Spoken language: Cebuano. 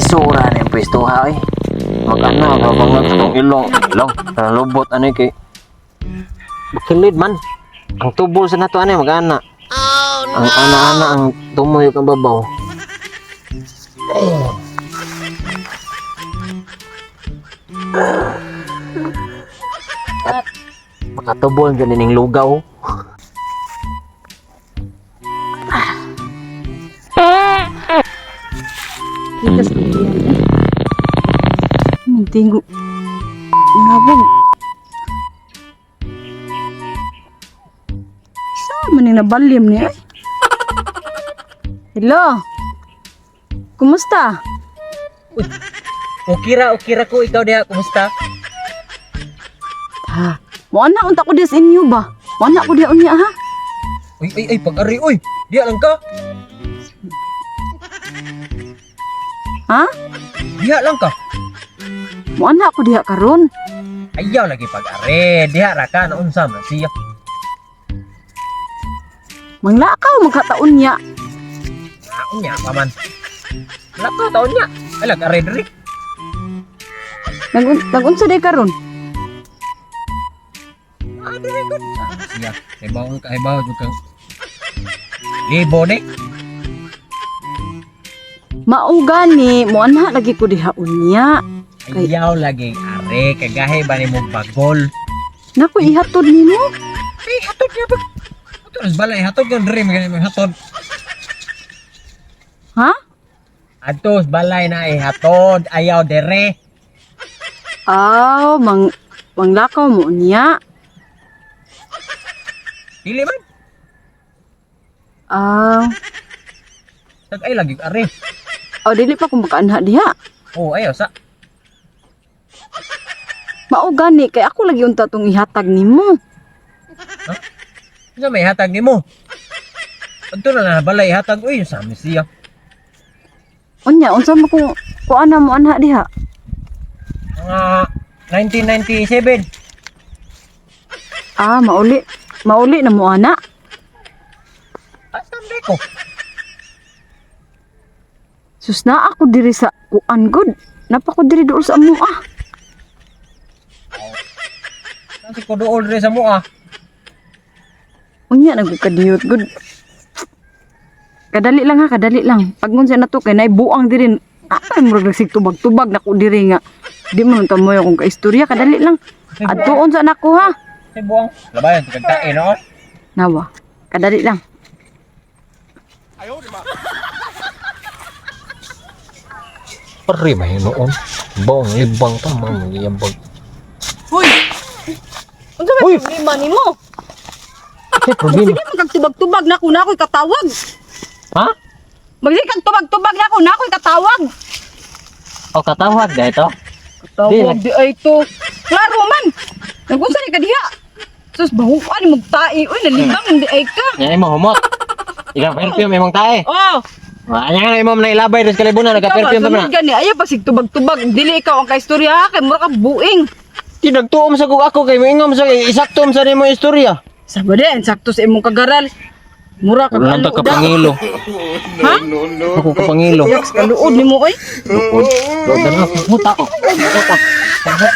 Basura na yung pwesto ha eh. Mag-ano, mabangag sa kong ilong. Ilong, lubot ano eh kay. Bakilid man. Ang tubol sa nato ano mag-ana. Oh, no. Ang ana-ana ang tumoy kang babaw. At makatubol dyan ining lugaw. Kitas ko yan eh. Muntingo. Ngabog. Saan man yung nabalim niya eh? Hello? Kumusta? Ukira, ukira ko ikaw diha, kumusta? Ha? Mo na unta ko diya sa inyo ba? Mo na ko diya unya ha? Uy, ay, ay, pag-ari, uy. Diha lang ka. Ha? Diha lang ka. Mo na ko diha karon. Ayaw lagi pag-ari. Diha ra ka, naunsa man siya. Manglakaw magkataon niya. Unya pa man. Wala ka, taon niya. Ay, lag-ari diri. Nagunsa day karon? Ah, diri ko. Siya. Hibaw ka, hibaw jud kang. Libo ni. Mao gani, mo na lagi ko diha unya. Ayaw lagi ari. Kagahi ba ni mo bagol? Nako ihatod nimo. Ay, hatod niya ba? Hatod, as balay, hatod ka diri, may ganyan, hatod. Ha? Atos balay na ihatod, ayaw dere. Aw, manglakaw mo unya. Dili man. Aw, Tag ay lagi ari. aw dili pa ko makaanha diha. Oh, ayaw sa. Mao gani kay ako lagi unta tong ihatag nimo. Unsa may hatag nimo? Adto na lang balay hatag uy sa mi siya. Unya unsa man kung kuana mo anha diha? Mga 1997. Ah, mauli. Mauli na mo ana. Asa man ko? Sus na ako diri sa kuan gud. Napa ko diri dool sa amo ah. Nasi ko dool diri sa mua. Unya nagkadiyot gud. Kadali lang ha, kadali lang. Pagunsa na to kay nay buang diri. Ay, murag nagsig tubag-tubag nako diri nga. Di mo nang tamoy akong kaistorya, kadali lang. Adtuon sa nako ha. Sa buang. Labayan kag tae no. Nawa. Kadali lang. Pare mahinoon. Bong, libang ta, mamang yabag. Hoy. Unsa may problema nimo? Ay, problema. Sige man kag tubag-tubag nako na ako'y katawag. Ha? Magsige kag tubag-tubag nako na ako'y katawag. O, katawag na ito. Katawag di ay to. Klaro man. Nagunsa ni ka diha? Sus bahuan ni magtai oy nalibang di ay ka. Yan mo, humot. Ikaw perfume, imong tae. Oh, Anya nga na imong na ilabay dos kalibunan, nagka-perfume pa sunod na. gani ayaw pa sig tubag-tubag dili ikaw ang kaistorya ha kay mura ka buing. Tinagtuom sa kog ako kay moingom sa kay isaktom sa nimo istorya. Sa ba di, sakto sa imong kagaral. Mura ka Wala ta kapangilo. Ha? Ako kapangilo. Kaluod nimo oy. Luod. Luod na ako. Muta ko. Muta.